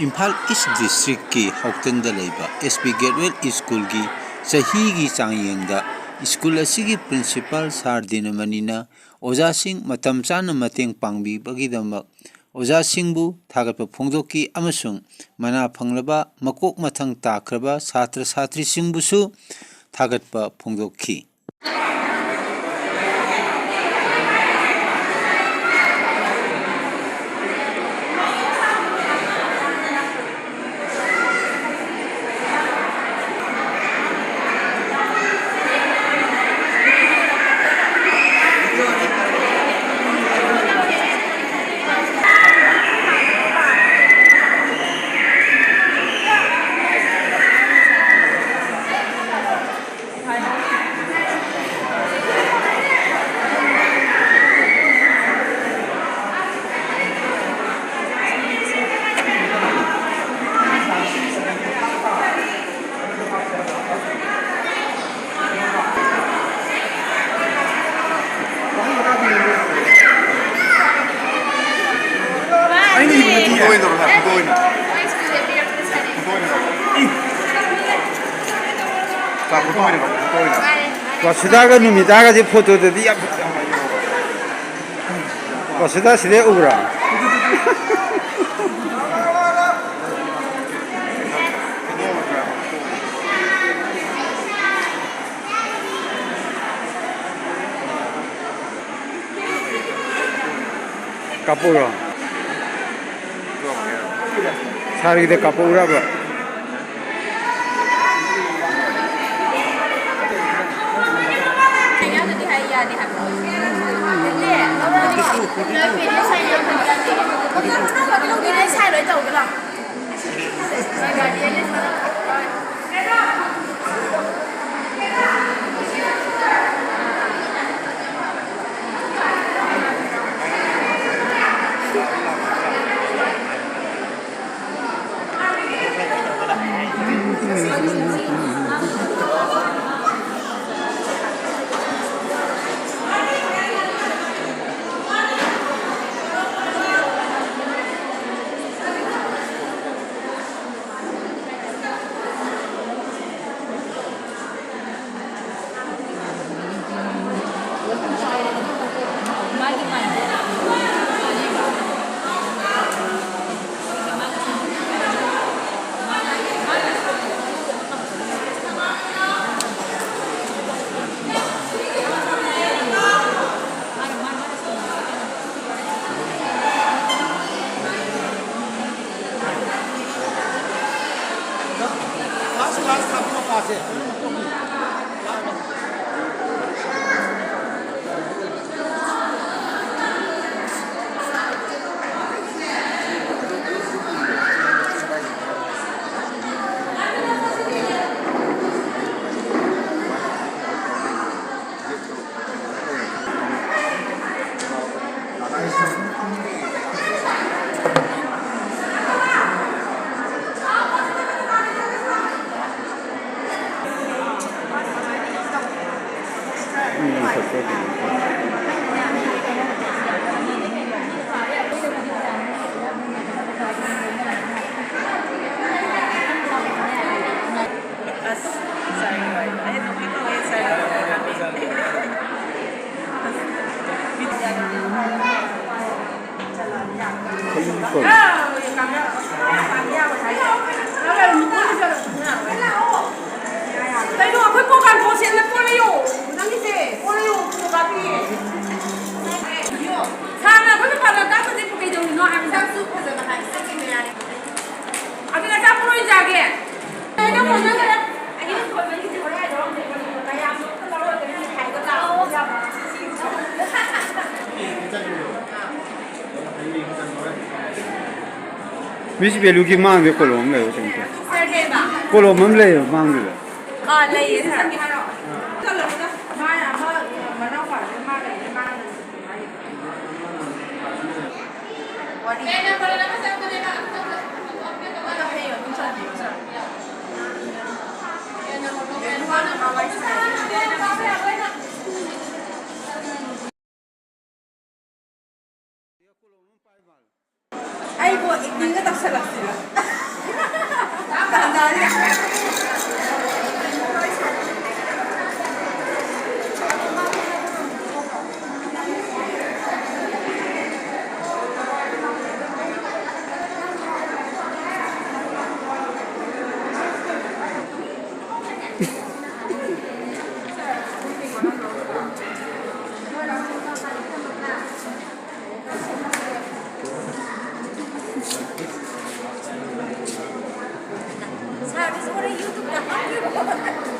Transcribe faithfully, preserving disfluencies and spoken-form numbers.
ꯏꯝꯐꯥꯜ ꯏꯁ ꯗꯤꯁꯇ꯭ꯔꯤꯛꯀꯤ ꯍꯧꯇꯟꯗ ꯂꯩꯕ S P ꯒꯦꯠꯋꯦꯜ ꯁ꯭ꯀꯨꯜꯒꯤ ꯆꯍꯤꯒꯤ ꯆꯥꯡꯌꯦꯡꯗ ꯁ꯭ꯀꯨꯜ ꯑꯁꯤꯒꯤ ꯄ꯭ꯔꯤꯟꯁꯤꯄꯥꯜ ꯁꯥꯔ ꯗꯤꯅꯃꯅꯤꯅ ꯑꯣꯖꯥꯁꯤꯡ ꯃꯇꯝ ꯆꯥꯅ ꯃꯇꯦꯡ ꯄꯥꯡꯕꯤꯕꯒꯤꯗꯃꯛ ꯑꯣꯖꯥꯁꯤꯡꯕꯨ ꯊꯥꯒꯠꯄ ꯐꯣꯡꯗꯣꯛꯈꯤ ꯑꯃꯁꯨꯡ ꯃꯅꯥ ꯐꯪꯂꯕ ꯃꯀꯣꯛ ꯃꯊꯪ ꯇꯥꯈ꯭ꯔꯕ ꯁꯥꯇ꯭ꯔ ꯁꯥꯇ꯭ꯔꯤꯁꯤꯡꯕꯨꯁꯨ ꯊꯥꯒꯠꯄ ꯐꯣꯡꯗꯣꯛꯈꯤ꯫ ꯑꯩꯅ ꯏꯕ ꯅꯠꯇꯤꯌꯦ꯫ ꯐꯣꯇꯣ ꯑꯣꯏꯅ ꯇꯧꯔꯣ, ꯐꯣꯇꯣ ꯑꯣꯏꯅ꯫ ꯐꯣꯇꯣ ꯑꯣꯏꯅ ꯇꯧꯔꯣ꯫ ꯆꯥ, ꯐꯣꯇꯣ ꯑꯣꯏꯅ ꯇꯧꯔꯣ, ꯐꯣꯇꯣ ꯑꯣꯏꯅ꯫ ꯋꯥꯁꯤꯗꯥꯒ ꯅꯨꯃꯤꯗꯥꯒꯁꯦ ꯐꯣꯇꯣꯗꯗꯤ ꯌꯥꯝ ꯐꯖꯩ꯫ ꯋꯥꯁꯤꯗꯥ ꯁꯤꯗꯩ ꯎꯕ꯭ꯔꯥ? ꯀꯥꯞꯄꯛꯎꯔꯣ? ꯁꯥꯔꯒꯤꯗ ꯀꯥꯞꯄꯛꯎꯔꯕ? ꯑꯁ, ꯉꯁꯥꯏꯒꯤ ꯋꯥꯔꯤꯗꯣ ꯑꯩ ꯑꯗꯨꯝ ꯀꯥꯎꯋꯦ, ꯉꯁꯥꯏꯒꯤ ꯋꯥꯔꯤꯗꯣ꯫ ꯀꯩꯅꯣ, ꯑꯩꯈꯣꯏ ꯄ꯭ꯔꯣꯒ꯭ꯔꯥꯝ ꯊꯣꯛꯁꯦꯅ ꯄꯣꯠ ꯂꯩꯌꯣ꯫ ꯅꯪꯒꯤꯁꯦ ꯄꯣꯠ ꯂꯩꯌꯣ, ꯐꯣꯇꯣ ꯀꯥꯞꯄꯤꯌꯦ꯫ ꯁꯥꯔꯅ ꯑꯩꯈꯣꯏ ꯃꯄꯥꯟꯗ ꯀꯥꯞꯄꯁꯦ ꯀꯩꯗꯧꯔꯤꯅꯣ ꯍꯥꯏꯕ꯫ ꯁꯛꯁꯨ ꯐꯖꯕ ꯍꯥꯏꯕꯁꯦ ꯁꯛꯀꯤ ꯃꯌꯥꯏꯅꯦ꯫ ꯑꯗꯨꯅ ꯑꯆꯥꯄꯣꯠ ꯑꯣꯏꯅ ꯆꯥꯒꯦ꯫ ꯀꯩꯅꯣ ꯃꯣꯏꯅ ꯈꯔ ꯑꯩꯒꯤ ꯐꯣꯟ ꯅꯪꯒꯤꯁꯦ ꯍꯣꯔꯦꯟ ꯍꯥꯏꯗꯣꯔꯛꯑꯣ꯫ ꯃꯌꯥꯝꯗꯣ ꯑꯝꯇ ꯂꯧꯔꯒ ꯅꯪꯒꯤ ꯍꯥꯏꯕ ꯂꯥꯛꯑꯣ꯫ ꯃꯤꯁ ꯕꯦꯂꯨꯒꯤ ꯃꯥꯡꯗ ꯀꯣꯂꯣꯝ ꯑꯃ ꯂꯩꯕ ꯀꯩꯅꯣ ꯇꯧꯋꯦ꯫ ꯀꯣꯂꯣꯝ ꯑꯃ ꯂꯩꯌꯦꯕ ꯃꯥꯡꯗꯨꯗ꯫ ꯑꯥ, ꯂꯩꯌꯦ, ꯁꯥꯔ꯫ ꯃꯥꯅ ꯑꯃ, ꯃꯅꯥꯎꯄꯥꯁꯦ ꯃꯥ ꯂꯩꯌꯦ, ꯃꯥꯅ ꯋꯥꯔꯤ꯫ ꯑꯗꯣ ꯍꯌꯦꯡ ꯑꯗꯨꯝ ꯆꯠꯄꯤꯌꯣ, ꯁꯥꯔ꯫ ꯑꯩꯕꯨ ꯑꯦꯛꯇꯤꯡꯒ ꯇꯧꯁꯜꯂꯛꯁꯤꯔ? ꯇꯥꯟꯖꯥꯁꯤꯗ꯫ ꯍꯣꯔꯦꯟ YouTube-ꯇ ꯍꯥꯞꯄꯤꯔꯣ꯫